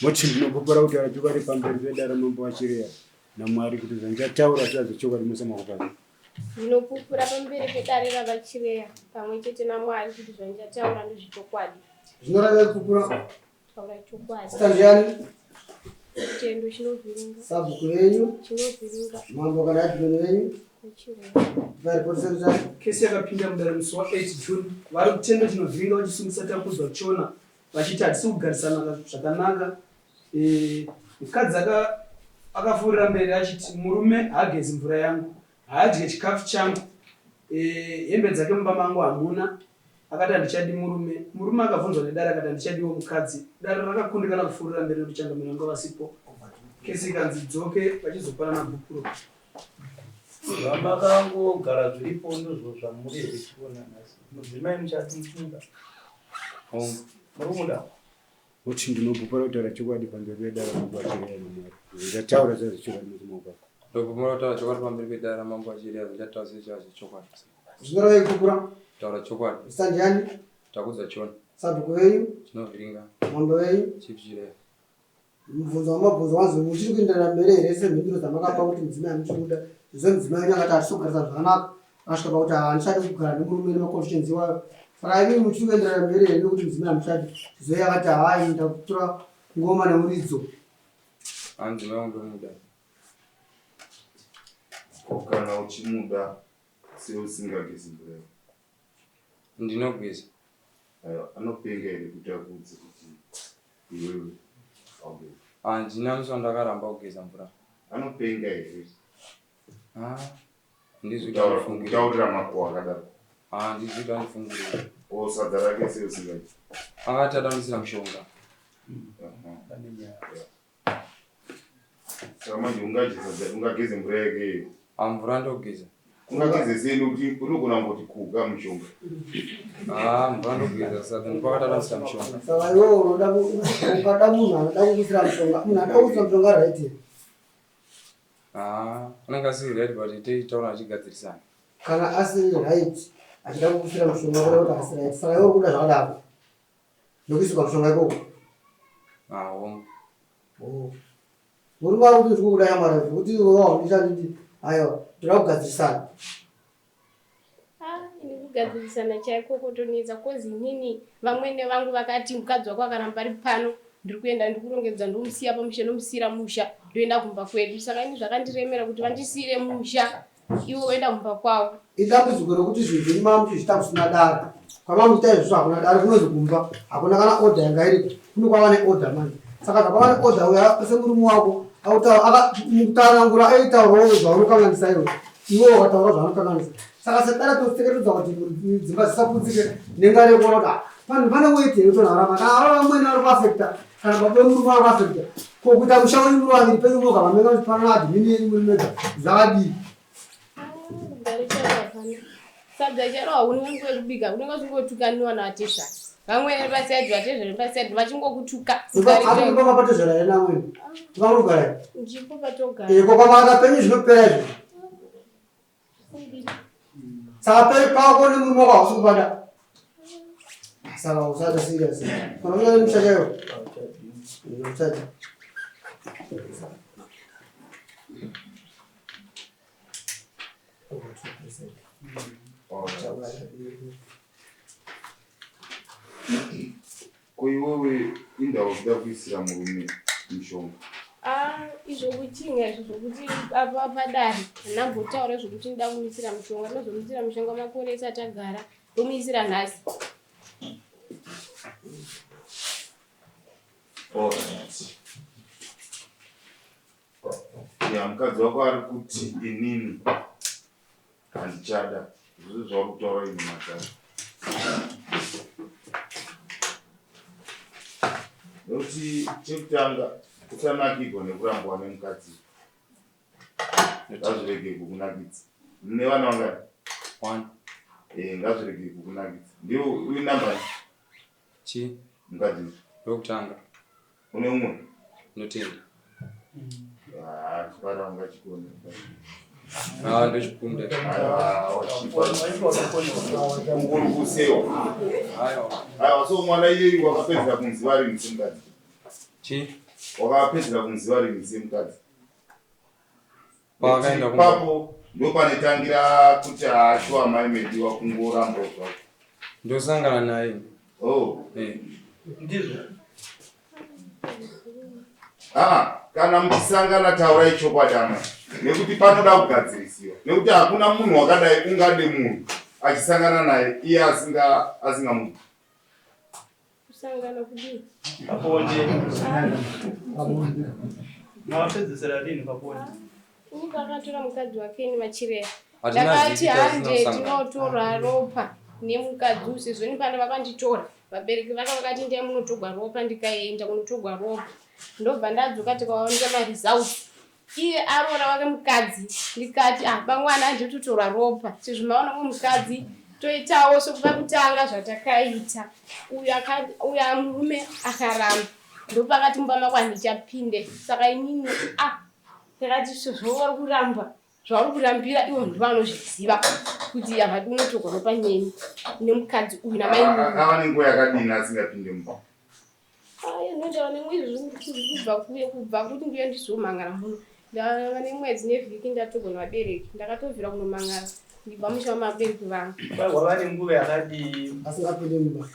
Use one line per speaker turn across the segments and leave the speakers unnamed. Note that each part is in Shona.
Moti ndinopupura kutaura chokwadi pamberi pedare mambo waChireya naMwari kuti zvandichataura zvichazochokwadi mose makupazvo.
Ndinopupura pamberi pedare raVaChireya pamwe chete naMwari kuti zvandichataura ndezvechokwadi.
Zvinoreva kupupura.
Taura chokwadi.
Zita ndiani?
Chitendo chinovhiringa.
Sabhuku venyu.
Chinovhiringa.
Mambo kana admin venyu.
Kesi yakapinda mudare musi wa8 June vari kutendo chinovhiringa vachisungisa Takudzwa Chona vachiti hatisi kugarisana zvakanaka. Eh, mukadzi akapfuurira mberi achiti murume haagezi mvura yangu, haadye chikafu changu, eh, hembe dzake mumba mangu hamuna. Akati handichadi murume. Murume akabvunzwa nedare akati handichadiwo mukadzi. Dare rakakundikana kupfuurira mberi nekuti changamire vanga vasipo. Kesi ikanzi idzoke vachizopanana gupuro.
Zvamakangogara zviripo ndizvo zvamuri here chiona nhasi. Mudzimai muchati muchimuda.
Hongu.
Muri kumuda?
Kuti ndinopupura kutaura chokwadi pamberi pedare ramambo Achireya naMwari. Zvandichataura zvichava zvechokwadi mose makupazvo.
Ndopupura kutaura chokwadi pamberi pedare ramambo Achireya zvandichataura zvichava zvechokwadi.
Zvinoreva kupupura.
Kutaura chokwadi.
Zita ndiani?
Takudza Chona.
Sabhuku venyu.
Chinovhiringa.
Mambo venyu.
Chief Chireya.
Mubvunzo wamabvunzo wanzi muchiri kuenderera mberi here semhinduro dzamakapa kuti mudzimai hamuchikuda zve mudzimai wenyu akati hatisi kugarisa zvakanaka akasvika pakuti handichadi kugara nemurume nemaconfidence iwayo saka imimi muchiri kuenderera mberi here nekuti mudzimai hamuchadi zve akati hayi ndakutora ngoma nemuridzo.
Haa mudzimai wangu ndomuda.
Ko kana uchimuda sei usingagezi mvura yako?
Ndinogeza.
Aiwa anopenga here kuti akuudze kuti iwewe haugezi?
Handina musi wandakaramba kugeza mvura.
Anopenga here?
Ah, handizwi kuti
Kutaura-
andifungire.
Kutaurira makuhwa akadaro.
Ah, handizwi kuti andifungire.
O sadza rake sei usingadyi?
Akati ada mushonga.
Aha. Saka manje ungadye sadza ungageze mvura yake iyo.
Ah, mvura ndogeza.
Ungageze sei nekuti unogona kungoti kuga mushonga.
Ah, mvura ndogeza sadza ndopakati mushonga.
Saka iwewe unoda ukada munhu anoda kukuisira mushonga, munhu anoda kukuisira mushonga right here?
Ah, anenge asiri right but teitaura achigadzirisana.
Kana asiri right achida kukuisira mushonga kureva kuti haasi right. Saka iwe uri kuda zvakadaro. Nekuisirwa mushonga ikoko.
Ah, hongu.
Oh. Murume ari kuti ndiri kukuda shamwari zvekuti iwe waundishanditi aiwa toda kugadzirisana.
Ah, ini kugadzirisana chaiko kotonetsa kozi inini vamwene vangu vakati mukadzi wako akaramba ari pano ndiri kuenda ndikurongedza ndomusiya pamusha ndomusiira musha ndoenda kumba kwedu saka ini zvakandiremera kuti vandisiire musha iwe woenda kumba kwavo.
Idambudziko rekuti zvinhu zvenyu mava muchizviita kusina dare. Kwamava muchiita izvozvo hakuna dare kunozi kumba hakuna kana order yanga iriko kuno kwava neorder manje. Saka zvakwava neorder uya semurume wako mukutsanangura aitaurawo zvaunokanganisa iwe iwe wakataura zvaanokanganisa. Saka sedare tinotekeredza kuti dzimba dzisaputsike nengari yekuona kuti ah, panhu pane weti here kutonharama kana ava vamwene vari kuafekta kana baba vemurume vari kuafekta ko kuita musha wenyu muri vaviri penyu moga vamenga muchipanana admin yenyu muri mega zvakadii
sadza chero hauna nguva yekubika unenge uchingotukaniwa navatezvara vamwe pasaidi vatezvara pasaidi vachingokutuka
patezvara here namwene tikamurugara here
ndipo patogara
ko kwamaka penyu zvinopera izvo Saka pari pako nemurume wako hausi kupada. Saka usada serious. Kana unyari musha chaiwo. Usada.
Ko iwewe indawa kuda kuisira murume mushonga?
Ah, izvo kuchinga izvo zvokuti apa padare handambotaura zvokuti ndida kumuisira mushonga ndinozomuisira mushonga makore ese atagara ndomuisira nhasi.
Alright. Ya mukadzi wako ari kuti inini handichada zvose zvauri kutaura ini matara nekuti chekutanga usanakigwa nekurambwa nemukadzi ngazvirege kukunakidza mune vana vangani
One.
Eh, ngazvirege kukunakidza. Ndiwo uyu number
Chi?
Mukadzi.
Wekutanga.
Une umwe?
Ndinotenda.
Ah, chipara ungachikona.
Ah, ndochikunda.
Ah, wachipa. Uri kusewa.
Aiwa.
Aiwa, so mwana iyeyu wakapedzera kumuziva rini semukadzi?
Chi?
Wakapedzera kumuziva rini semukadzi?
Paakaenda kumba.
Ipapo ndopanotangira kuti ashuwa mai Mediwa kungoramba zvako.
Ndosangana naye.
Oh.
Eh.
Ndizvo.
Ah, kana muchisangana taurai chokwadi amai nekuti panoda kugadzirisiwa nekuti hakuna munhu wakadai ungade munhu achisangana naye iye asinga asingamudi.
Kusangana kudii?
Pabonde. Mawapedzesera rini pabonde?
Ini pakatora mukadzi wake ini vachireya.
Hatina
Ndakati
vhiki tasina
hande
kusangana.
tinotorwa ropa nemukadzi uyu sezvo ini pano vakanditora. Vabereki vake vakati ndai munotorwa ropa ndikaenda kunotorwa ropa. Ndobva ndadzoka tikaoneka maresults. Iye aroora wake mukadzi ndikati ah bamwana handitotorwa ropa sezvo maona mumwe mukadzi toitawo sekuva kutanga zvatakaita. Uyu uyu murume akaramba ndopakati mumba mako handichapinde saka inini ah ndakati sezvo vari kuramba zvauri kurambira ivo ndivo vanozviziva kuti havadi unotorwa ropa neni nemukadzi uyu namai
Ava nenguva yakadini asingapinde mumba?
Ayi ndava nemwedzi kubva kuye kubva kuti ndiye ndizomangara muno. Ndava nemwedzi nevhiki ndatogwa nevabereki. Ndakatovhira kunomangara ndibva musha wamabereki vangu.
Kwai wava nenguva yakadii?
Asingapinde mumba.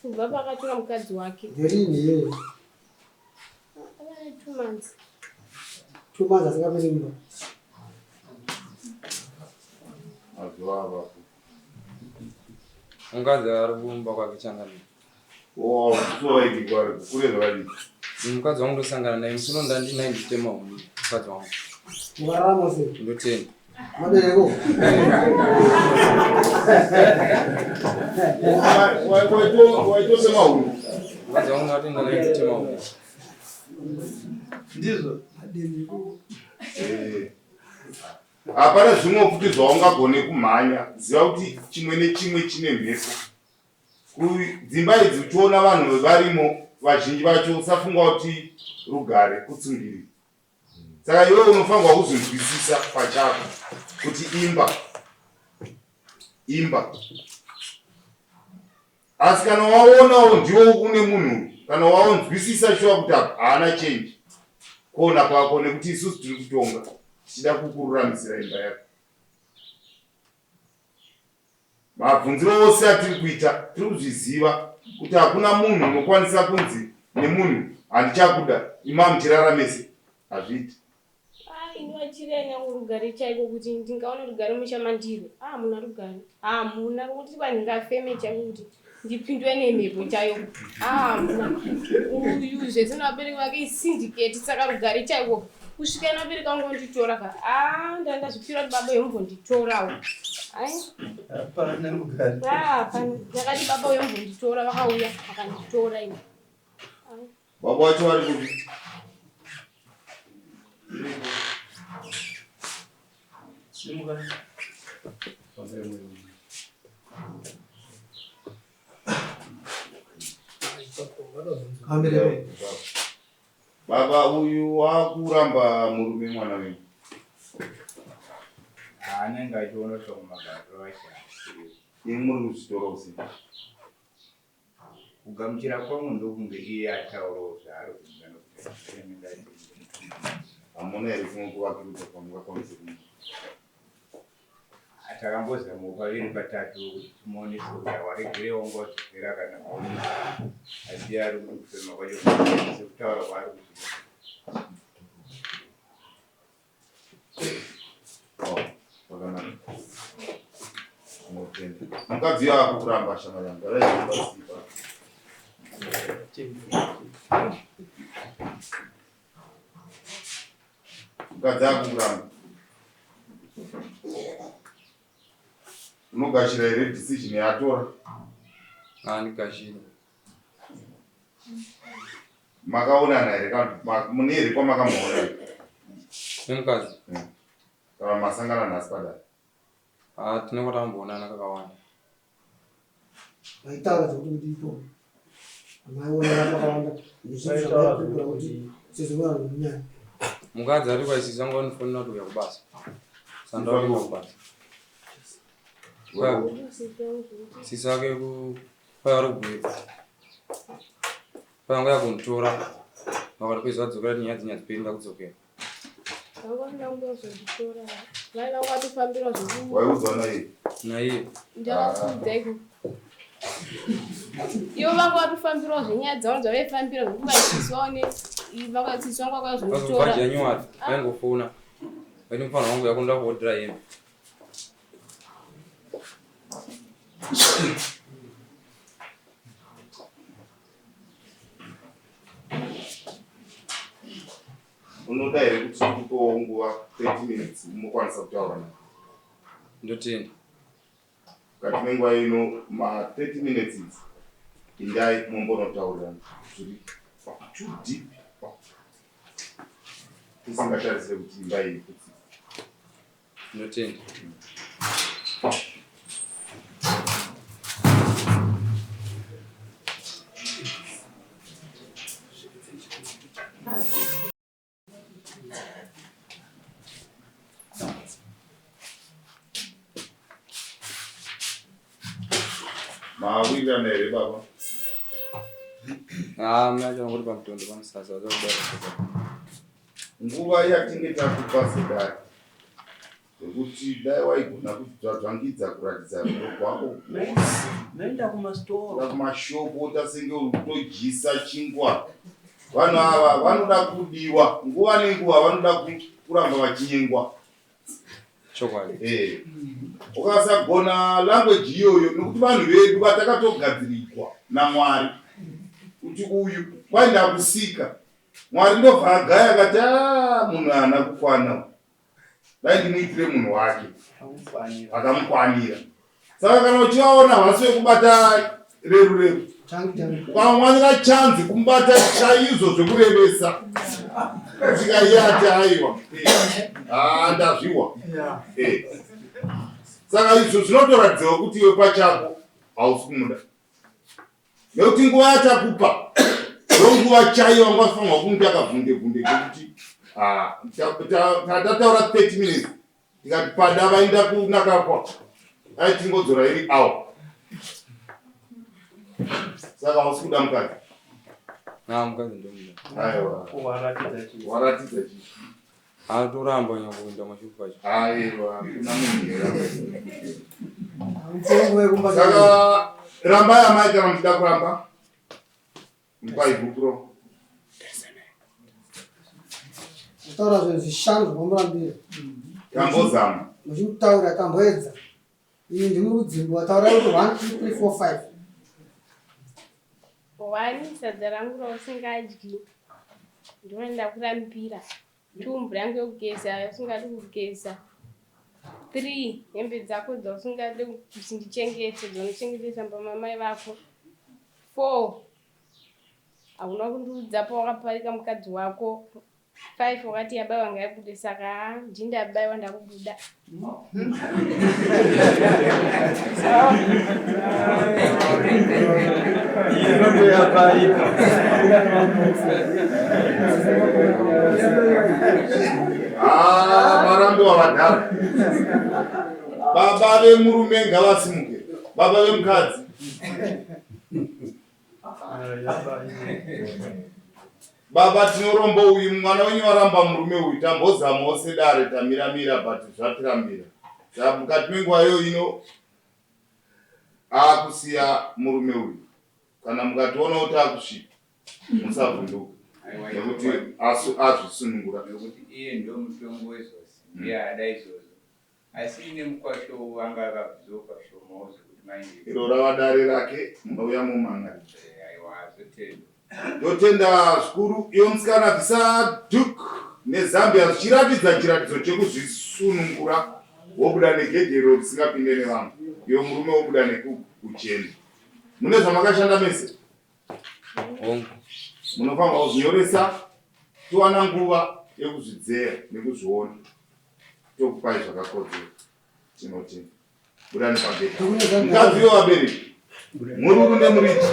Kubva pakatora mukadzi wake.
Ngerini iyeyo?
Ava 2 months.
2 months asingapinde mumba.
Mazuva avapo.
Mukadzi ari kumba kwake changamire.
Oh, so vaidi kwari kure zvakadii?
Mukadzi wangu ndosangana naye musi uno ndandinaye ndichitema huni. Mukadzi wangu.
Mukararama sei?
Ndotenda.
Mabereko.
Waitosema huni.
Mukadzi wangu ndatoenda naye ndichitema huni.
Ndizvo.
Eh. Hapana zvimwe futi zvaungagone kumhanya. Ziva kuti chimwe nechimwe chine mhepo. Dzimba idzi uchiona vanhu varimo vazhinji vacho usafunga kuti rugare kutsungirira. Saka iwe unofanirwa kuzvinzwisisa pachako kuti imba imba. Asi kana waonawo ndiwo une munhu kana waonzwisisa shuwa kuti haana change kuona kwako nekuti isusu tiri kutonga tichida kukururamisira imba yako. Mabvunziro ose atiri kuita tiri kuzviziva kuti hakuna munhu unokwanisa kunzi nemunhu handichakuda ima muchiraramese hazviiti.
Ah, ini vachireva nyange rugare chaiko kuti ndingaona rugare musha mandiri. Ah, hamuna rugare. Hamuna kuti kwandingafeme chaiko kuti ndipindwe nemhepo chaiyo. Ah, hamuna. Uyu zvese nevabereki vake isyndicate saka rugare chaiko. Kusvika nevabereki vangu vonditora ka. Ah, ndandazvipira kuti baba yombonditorawo. Ai.
Hapana rugare.
Ah, hapana. Ndakati baba yombonditora vakauya vakanditora ini.
Baba vacho vari kupi?
Simuka.
Pamberi.
Baba uyu wakuramba murume mwana wenyu.
Anenge achiona kuti magariro acho haasiriwo.
Imi muri kuzvitora usiku.
Kugamuchira kwangu ndokunge iye ataurawo zvaari kunzwa nokuti anenge achiti
Hamuna here kumwe kuvakirudza kwamungakwanise kumuita?
Takambozamawo paviri patatu kuti timuonese kuti awaregere wanga wazopera kana kuonesa, asi ari kuti kufema kwacho sekutaura kwaari kuchita.
Oh, zvakanaka. Unotenda. Mukadzi uyo akukuramba shamwari yangu. Garai pasi pa. Mukadzi akukuramba. Unogashira here decision yaatora?
Handigashiri.
Makaonana here kana kuti mune here kwamakamuona?
Nemukadzi.
Kana masangana nhasi padare?
Ah, tinenge tamboonana kakawanda.
Vaitaura zvekuti kuti ipo maiona vakawanda nezvinhu zvavaipupura kuti sezvo vanhu munyaya.
Mukadzi ari kwaisisi anga vanofonera kuti uya kubasa. Sandaoenda kubasa. Sisi ake ku kwai vari kugweta. Kwai vanga yakunditora. Vakati kwezi vadzokera nyaya dzinya dziperi ndakudzokera.
Waiudzwa naiye?
Naiye.
Ndakakuudza iko. Ivo vanga vatofambirawo zvenyaya dzavo dzavaifambira zvekuti vaisisi vaone vakatsisi vangu vakazonditora.
January vaingofona. Vaiti mufana wangu yakunda kuodhira hembe.
Unoda here kuti ndikupewo nguva 30 minutes mokwanisa kutaura naye?
Ndotenda.
Mukati menguva ino ma 30 minutes idzi indai mombonotaurirana zviri too deep tisingatarisire kuti imba iyi ikutsika.
Ndotenda.
Mawirirana here baba?
Ah, mai acho angori pamutondo pamusasa vazokuda.
Nguva yatinge takupa sedare zvekuti dai waigona kudzvadzvangidza kuratidza rudo rwako kwose
Noenda kumasitoro.
Kumashopu woita senge uri kutodyisa chingwa. Vanhu ava vanoda kudiwa nguva nenguva, vanoda kuramba vachinyengwa.
Chokwadi.
Eh. Ukasagona language iyoyo nekuti vanhu vedu vatakatogadzirigwa naMwari kuti uyu kwai ndakusika Mwari ndobva agaya akati ah, munhu haana kukwana dai ndimuitire munhu wake akamukwanira saka kana uchivaona havasi vekubata reru reru ukamwanira chanzi kumubata chaizvo zvekurevesa kusvika iye ati aiwa ah, ndazviwa eh. saka izvo zvinotoratidzawo kuti iwe pachako hausi kumuda nekuti nguva yatakupa ndonguva chaiyo wanga wafanirwa kunge akavhunde vhunde kekuti ah, tataura 30 minutes tikati pada vaenda kunakakwa ai tingodzora iri hour saka hausi kuda mukadzi
ah, mukadzi ndomuda
aiwa waratidza chii
Atoramba nyangwe kuenda mashuku acho.
Aiwa, kuna munhu here. Saka rambai amai kana muchida kuramba. Mupai gupuro.
Kutaura zvinhu zvishanu zvamurambira.
Tambozama.
Muchimutaura tamboedza. Iyi ndimi kudzimbwa taurai kuti 1 2 3 4 5.
One sadza rangu rausingadyi ndiro ndakurambira. Two mvura yangu yekugeza yausingadi kugeza. Three hembe dzako dzausingadi kuti ndichengete dzaunochengetesa pamamai vako. Four hauna kundiudza pawakaparika mukadzi wako. 5 wakati yabaiwa ngaibude saka haa ndini ndabaiwa ndakubuda.
Ah, marambiwa vadhara. Baba vemurume ngavasimuke. Baba vemukadzi. Baba tinorombo uyu mwana wenyu waramba murume uyu tambozamawo sedare tamira mira but zvatirambira saka mukati menguva iyo ino akusiya murume uyu kana mukationa kuti akusvika musavhunduka nekuti azvisunungura
nekuti iye ndo mutongo wezvose ndiye ada izvozvo Asi ine mukwasha uwu anga akabvisawo pashomawo zvekuti manje.
Iro rava dare rake munouya momangari.
Eh, aiwa azotendwa.
Ndotenda zvikuru iwe musikana bvisa duk nezambia zvichiratidza chiratidzo chekuzvisunungura wobuda negedhe iro risingapinde nevamwe iwe murume wobuda nekukuchena mune zvamakashanda mese
Hongu.
Munofanirwa kuzvinyoresa towana nguva yekuzvidzeya nekuzviona tokupai zvakakodzera. Tinotenda. Budani pagedhi. Mukadzi wevabereki. Mururu nemuriji.